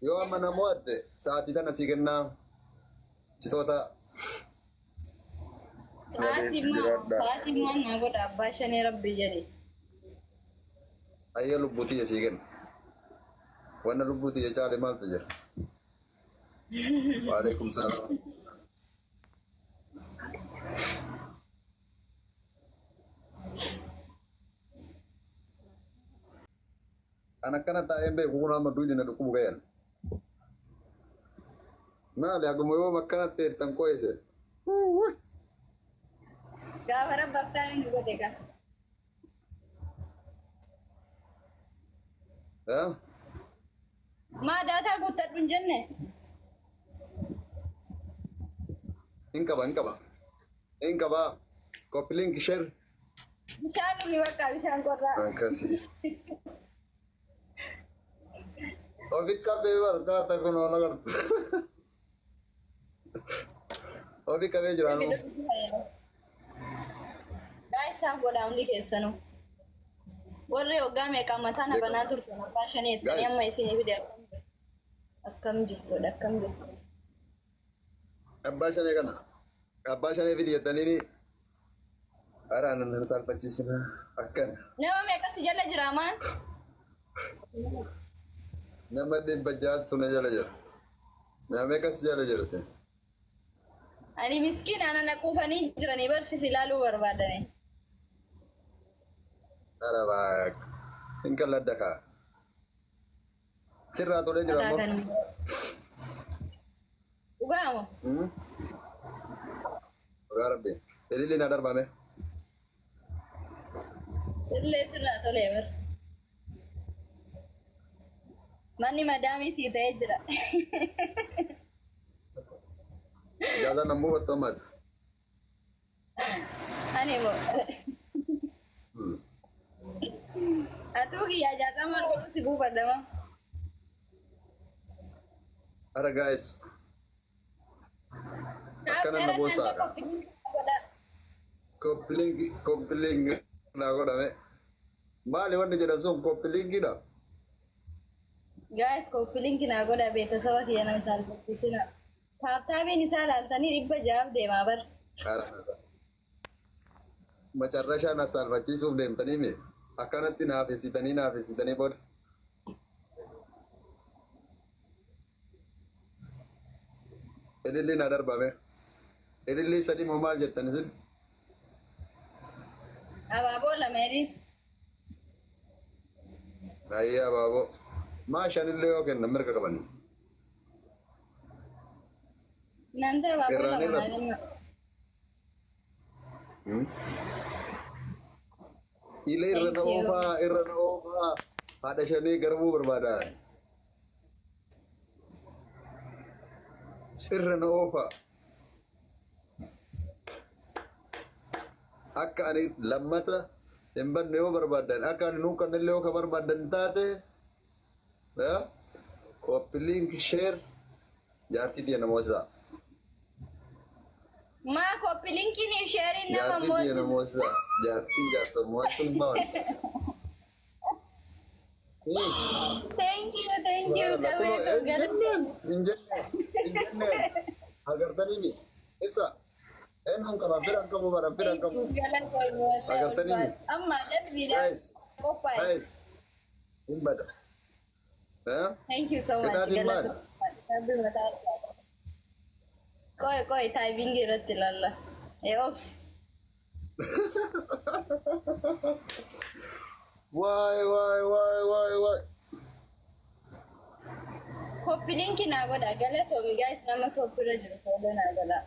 Yoo amma na mo'atte sa'aatii tana sii kennaa. Sitoota. Sa'aatii Waliif maa jiraadhaa. sa'aatii maa naa godha abbaa shanee rabbi jedhi. Ayyee lubbuu tiyya sii kenna. Wanna lubbuu tiyya caale maaltu jira? Waalaikum salaam. An akkana taa'een beeku kun amma duuni na dhukkubu gayan. Maali haguma yoom akkana teettan qo'ise. Gaafa rabbi aftaan nu godhe gaa. Eh? Maa daataa guuttadhu hin jenne? Hin qaba hin qaba. Hin qaba. Copy link share. Bishaan dhugi bakka bishaan qorraa. Akkasii. Ofi qabee bartaata kun oona gartu. Ofi qabee jiraanu. Guys, isaaf godhaa hundi keessanuu. Warri waggaa meeqa mataa na banaa turtan abbaa shanii jettanii Guys. amma isinii fide akkam jirtudha akkam jirtu. Abbaa shanee kana. Abbaa shanee fidi jettanii Ara nan nan saalfachiisina akkana. Nama meeqa si jala jira maan? Nama dhibba ja'atu na jala jira. Nama meeqa si jala jira sin? Ani miskiina ana na quufanii jiranii barsiisi ilaaluu barbaadanii. Ara baaq. Hin qalladda kaa. Sirraa tolee jira Mataa ammoo. kanuma. Dhugaa moo? Dhugaa rabbi. Ililli na darbame. Sirlee sirraa tolee bar. Manni madaamii sii ta'ee jira. Ijaazaan nan buufattu ammaati. Ani moo. Atuu kiyya ijaazaa maal godhu si buufadha moo? Ara guys. Akkana na boosaadha. Koppilingi koppilingi naa godhame. Maali wanni jedhan sun koppilingiidha? Guys, koppilinki naa godha beetasaba kiyya nan saalfachiisina. Taaptaabiin isaa laaltanii 600 deemaa bar. Macarrashaa na saalfachiisuuf deemtanii mi? Akkanatti naafessitanii naafessitanii booda. Ililliin haa darbame. Ilillii sadii moo maal jettan isin? Abaaboo lama jedhi. Ayyee abaaboo. Maa shanillee yoo kennan mirga qabanii. Nanta abaaboo Irraan lama naa irratti. kenna. Ilee irra na Thank you. oofaa irra na oofaa haadha shanee garbuu barbaada. Irra na oofaa. Akka ani lammata hin banne yoo barbaaddan akka ani nuuqqanne illee yoo ka barbaaddan taate Copy link share jaartii tiyya nama hoosisaa. Maa copy linkiin fi sheeriin nama Jaartii tiyya nama moosisu. hoosisaa. Jaartiin jaarsa mo'attuun maal? Thank you, thank you. Kunoo Qabee hin koo gara. jenneen hin jenneen hin jenneen agartanii mi ibsa eenyuun qaba fira hin qabu bara fira hin qabu agartanii mi Amma darbiidhaan guys qophaa'e. guys Hin bada. Eh? Thank you so much. Qixaatiin maali? Rabbi mataa isaa. Qoy qoy taayipingii irratti ilaalla. Ee obsi. Waay waay waay waay waay. Koppi linki naa godha. Galatoomi guys nama toppirra jiru follow naa godha.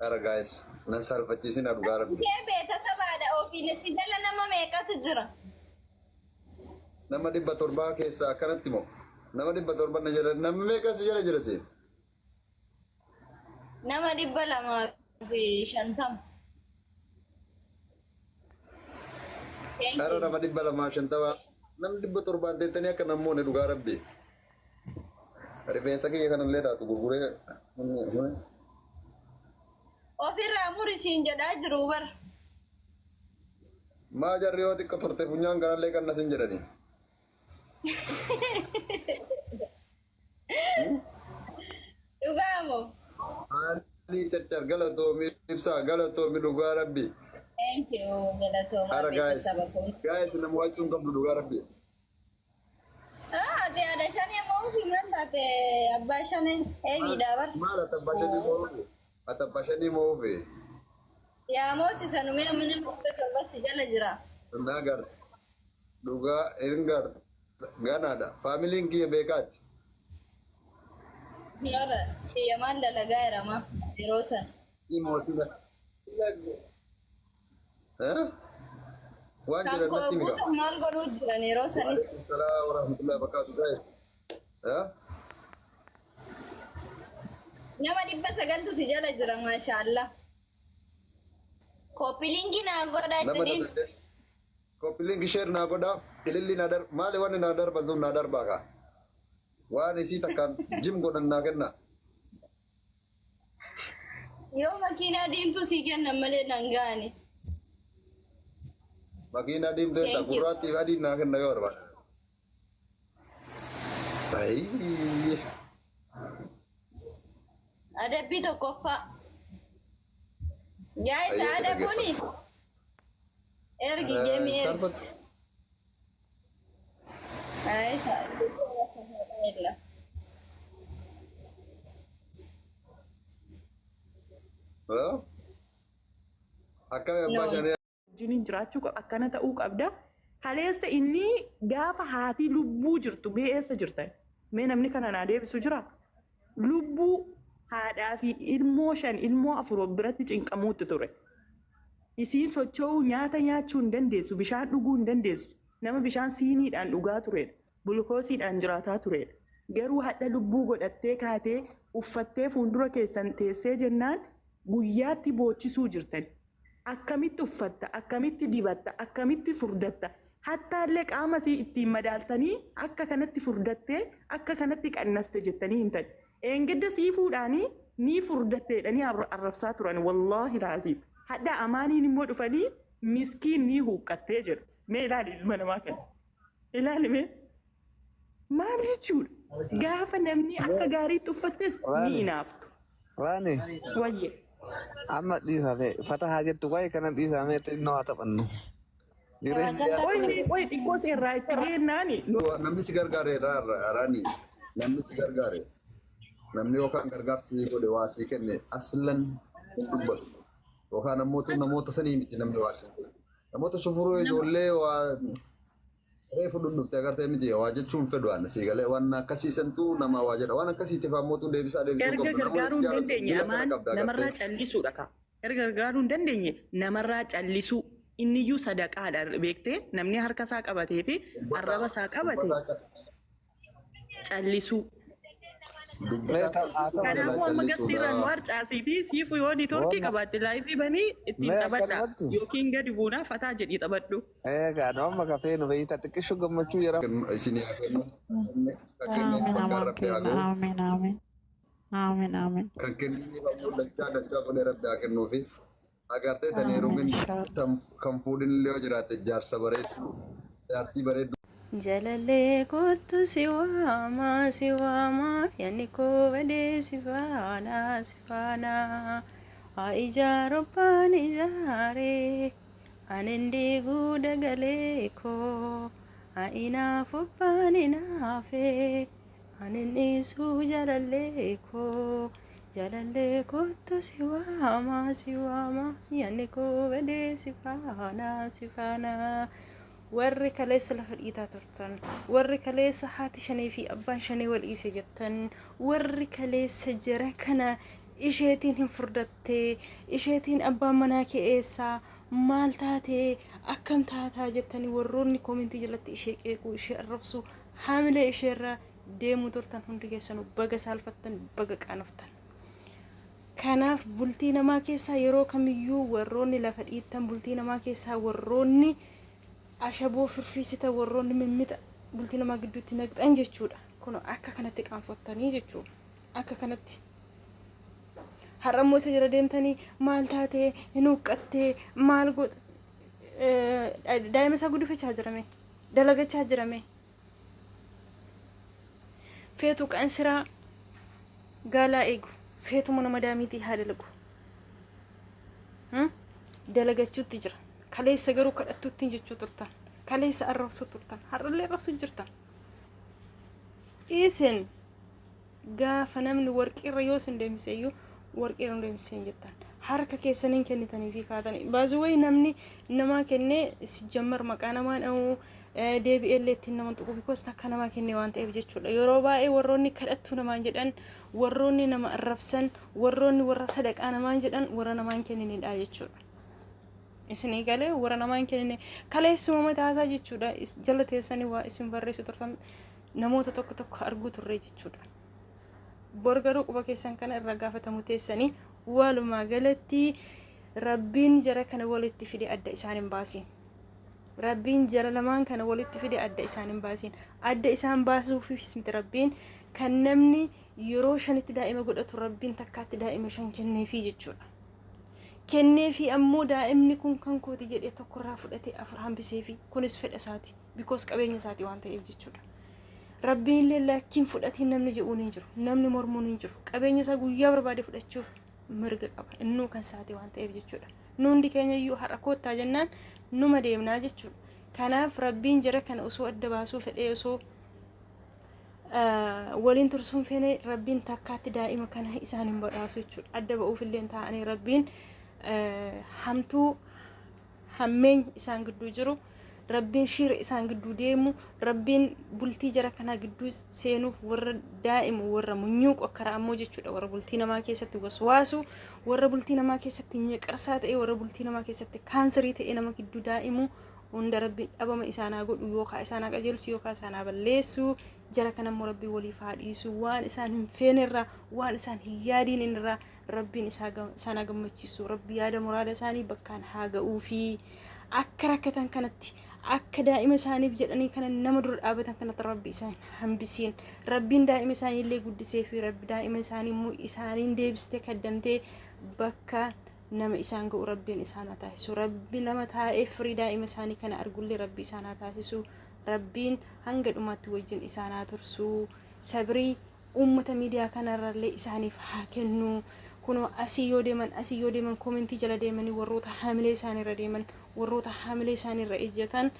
Ara guys nan saalfachiisina dhugaa rabbi. Kee beeta sabaadha ofiin si jala nama meeqatu jira? Nama 700 keessaa akkanatti moo? Nama 700 na jala nama meeqa si jala jira siin? Nama 250. Thank Ara you. nama 250 namni 700 teettanii akka namoonni dhugaa rabbi. Rifeensa kiyya kanallee taatu gurguree Ofirraa muri siin jedhaa jiru bar. Maa jarri yoo xiqqa turte funyaan kanallee kan nasin jedhani. Dhugaa moo? Ani carcar galatoomi ibsaa galatoomi dhugaa rabbi. Thank you galatoomaa Ara guys. beeksisa bakka. Guys nama wachuun qabdu dhugaa rabbi. Ah, ati haadha shanee moo himan taate abbaa shanee eebiidhaa bar. Maal ati abbaa shanii moo ofe? Ati abbaa shanii moo ofe? Yaa moosisa numee amma nama 700 si jala jira. Naa garte. Dhugaa hin garte. Ganaadha. Faamiliin kiyya beekaati. Nora kiyya maal dalagaa jirama yeroo san. Mootii. Eh? Waan Kan jiran koo natti mika. buusan maal godhuu jiran yeroo sanis. Waalaikum salaam warahmatullahi wabarakatuh guys. Eh? Nama 900tu si jala jira maashaallah. Copy link naa godhaa Nama jedhiin. 8. Copy link share naa godhaa. Ililli naa dar maali wanni naa darban sun naa darbaa kaa. Waan isii takkaan jim godhan naa kenna. Yoo makiinaa diimtuu sii kennan malee nan ga'ani. Makiinaa diimtuu Thank you. gurraattii fi adiin naa kenna yoo barbaade. Ayii. Adabbii tokkoffaa. Yaa isa Ayyee, adabuuni. Ergi geemii ergi. Salphatu. Ay, isa. Akkami abbaa No. shanii Wajjiniin jiraachuu qaba, akkana ta'uu qabda. Kaleessa inni gaafa haati lubbuu jirtu mee eessa jirtan? Mee namni kana naa deebisu jira? Lubbuu haadhaa fi ilmoo shan ilmoo afur of biratti cinqamuutti ture. Isiin socho'uu nyaata nyaachuu hin dandeessu, bishaan dhuguu hin dandeessu. Nama bishaan siiniidhaan dhugaa turedha. Gulukoosiidhaan jiraataa turedha. Garuu hadha lubbuu godhattee kaatee uffattee fuuldura keessan teessee jennaan guyyaatti boochisuu jirtan. Akkamitti uffatta, akkamitti dibatta, akkamitti furdatta, hattaallee qaama isii ittiin madaaltanii akka kanatti furdattee akka kanatti qannaste jettanii himtan. Eengedda sii fuudhaanii ni furdatte jedhanii arrabsaa turan wallaahi laaziim. Hadha amaaniin immoo dhufanii miskiin ni huuqqattee jedhu. Mee ilaali ilma namaa kana. Ilaali mee. Maal jechuudha? Gaafa namni akka gaariitti uffattes ni Raani. hinaaftu. Raani. Wayye. Amma dhiisame fata haa jettu waa'ee kana dhiisame xinnoo haa taphannu. Jireenya Qoy qoy xiqqoo seerraa itti geennaani. Namni si gargaare raani. Namni si gargaare. Namni yookaan gargaarsa si godhe waa si kenne aslan hin dubbatu. Yookaan ammoo namoota sanii miti namni waa si godhe. Namoota shufuruu ijoollee waa reefu dhundhufte agartee miti waa jechuun fedhu ani sii galee waan akkasiisantu nama waa jedha waan akkasiitiif ammoo deebisaa deebisuu Erga qabdu. Namoonni gargaaruu si hin jaalatu dandeenye dila kana amaan qabda namarraa agartee. callisuudha ka. Erga gargaaruu hin dandeenye namarraa callisuu inniyyuu sadaqaadha beektee namni harka isaa qabatee fi arraba isaa qabate callisuu. Dubbataa haa callisuu taphannu. jalaa Kanaafuu amma gastiirraan nu callisuudha. harcaasii fi siifu yoo niitoorkii Wanna qabaatte live banii ittiin mee taphadha akkanumatti yookiin gadi buunaa fataa jedhii taphadhu. Egaa nama kafee nu beeyta xiqqishu gammachuu jira. Isinii haa kennu. Kan kenneef Aamin bakka amaan rabbi haa kenna ga'u. aamin aamin aamin aamin Kan kenniif ammoo dachaa dachaa godhee rabbi haa kennuufi. Agartee tan aamin heerumin inshaallah. kan fuudhin illee yoo jiraate jaarsa bareedduu jaartii bareedduu. Jalalee kottu si waama si waama yaanni koo badee si faana si faana haa ijaaru abbaan ijaaree anin diiguu dagalee koo haa inaafu abbaan inaafee anin dhiisuu jaalallee koo jaalallee kottu si waama si waama yaanni koo badee si faana si faana. Warri kaleessa lafa dhiitaa turtan, warri kaleessa haati shanee fi abbaan shanee wal dhiise jettan, warri kaleessa jara kana isheetiin hin furdattee, isheetiin abbaan manaa kee eessaa, maal taatee, akkam taataa jettanii warroonni koomentii jalatti ishee qeequu, ishee arrabsuu, haamilee isheerra deemuu turtan hundi keessanuu baga saalfattan, baga qaanoftan. Kanaaf bultii namaa keessaa yeroo kamiyyuu warroonni lafa dhiittan bultii namaa keessaa warroonni ashaboo firfiisitan warroonni mimmixa bultii namaa gidduutti naqxan jechuudha. Kun akka kanatti qaanfattanii jechuudha. Akka kanatti. Har'a immoo isa jala deemtanii maal taatee hin huqqattee maal godha daa'ima isaa guddifachaa jirame dalagachaa jirame. Feetu qansiraa gaalaa eegu, feetu mana madaamiitii haa dalagu. Dalagachuutti jira. Kaleessa garuu kadhattuuttiin jechuu turtan. Kaleessa arrabsuu turtan. Har'allee arrabsuu jirtan. Isin gaafa namni warqiirra yoo isin deemsise iyyuu warqiirra nu deemsise hin jettan. Harka keessaniin kennitanii fi kaatanii. Baasuway namni namaa kennee sijjammar maqaa namaa dha'uu deebi'eellee ittiin nama tuqu because takka namaa kennee waan ta'eef jechuudha. Yeroo baay'ee warroonni kadhattuu namaan jedhan, warroonni nama arrabsan, warroonni warra sadaqaa namaan jedhan warra namaan kenninidha jechuudha. Isinii galee warra namaan kennine kaleessuma mataasaa jechuudha. Jala teessanii waa isin barreessu turtan namoota tokko tokko arguu turre jechuudha. Bor garuu quba keessan kana irraa gaafatamu teessanii. Walumaa galatti Rabbiin jara kana walitti fide adda isaan hin baasiin. Rabbiin jara lamaan kana walitti fide adda isaan hin baasiin. Adda isaan baasuufis miti Rabbiin kan namni yeroo shanitti daa'ima godhatu Rabbiin takkaatti daa'ima shan kenneefii jechuudha. Kenneefii ammoo daa'imni kun kan kooti jedhee tokkorraa fudhatee afur hambiseefi kunis fedha isaati. Because qabeenya isaati waan ta'eef jechuudha. Rabbiin illee lakkiin fudhatiin namni je'uun hin jiru. Namni mormuun hin jiru. Qabeenya isaa guyyaa barbaade fudhachuuf mirga qaba. Innuu kan isaati waan ta'eef jechuudha. Nu hundi keenya iyyuu har'a koottaa jennaan numa deemnaa jechuudha. Kanaaf Rabbiin jara kana osoo adda baasuu fedhee osoo waliin tursuun feene Rabbiin takkaatti daa'ima kana isaan hin badhaasu jechuudha. Adda ba'uuf illee taa'anii Rabbiin hamtuu hammeenya isaan gidduu jiru, Rabbiin shiira isaan gidduu deemu, Rabbiin bultii jara kanaa gidduu seenuuf warra daa'imu, warra munyuuqu akka ra'ammoo jechuudha, warra bultii namaa keessatti waswaasu, warra bultii namaa keessatti nyaqarsaa ta'e, warra bultii namaa keessatti kaansarii ta'e nama gidduu daa'imu hunda Rabbiin dhabama isaan haa godhu, yookaan isaan haa qajeelchu yookaan isaan haa balleessu. Jara kana immoo Rabbiin waliif haa dhiisu. Waan isaan hin feenerraa, waan isaan hin yaadiin irraa Rabbiin isaan haa gammachiisu. Rabbi yaada muraada isaanii bakkaan haa ga'uufi. Akka rakkatan kanatti, akka daa'ima isaaniif jedhanii kana nama dura dhaabatan kanatti Rabbi isaan hambisiin. Rabbiin daa'ima isaanii illee guddisee fi Rabbi daa'ima isaanii immoo isaaniin deebistee kaddamtee bakka nama isaan ga'u Rabbiin isaan haa taasisu. Rabbi nama taa'ee firii daa'ima isaanii kana argullee Rabbi isaan haa taasisu. Rabbiin hanga dhumaatti wajjin isaan haa tursu. Sabrii uummata miidiyaa kanarrallee isaaniif haa kennu. Kunoo asii yoo deeman asii yoo deeman koomentii jala deemanii warroota haamilee isaaniirra deeman, warroota haamilee isaaniirra ejjatan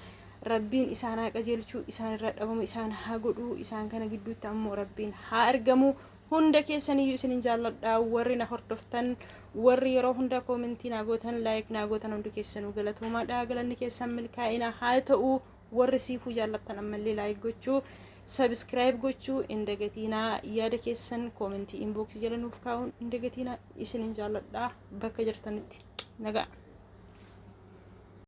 Rabbiin isaan haa qajeelchu, isaanirraa dhabama isaan haa godhu, isaan kana gidduutti ammoo Rabbiin haa argamu. Hunda keessaniyyuu isinin jaalladha. Warri na hordoftan, warri yeroo hunda koomentii naa gootan, like naa gootan hundi keessanuu galatoomaadha. Galanni keessan milkaa'ina haa ta'u. Warri siifuu jaallattan ammallee like gochuu, subscribe gochuu hin dagatiinaa. Yaada keessan koomentii inbox jala nuuf kaa'uun hin dagatiinaa. Isinin jaalladha bakka jirtanitti nagaa.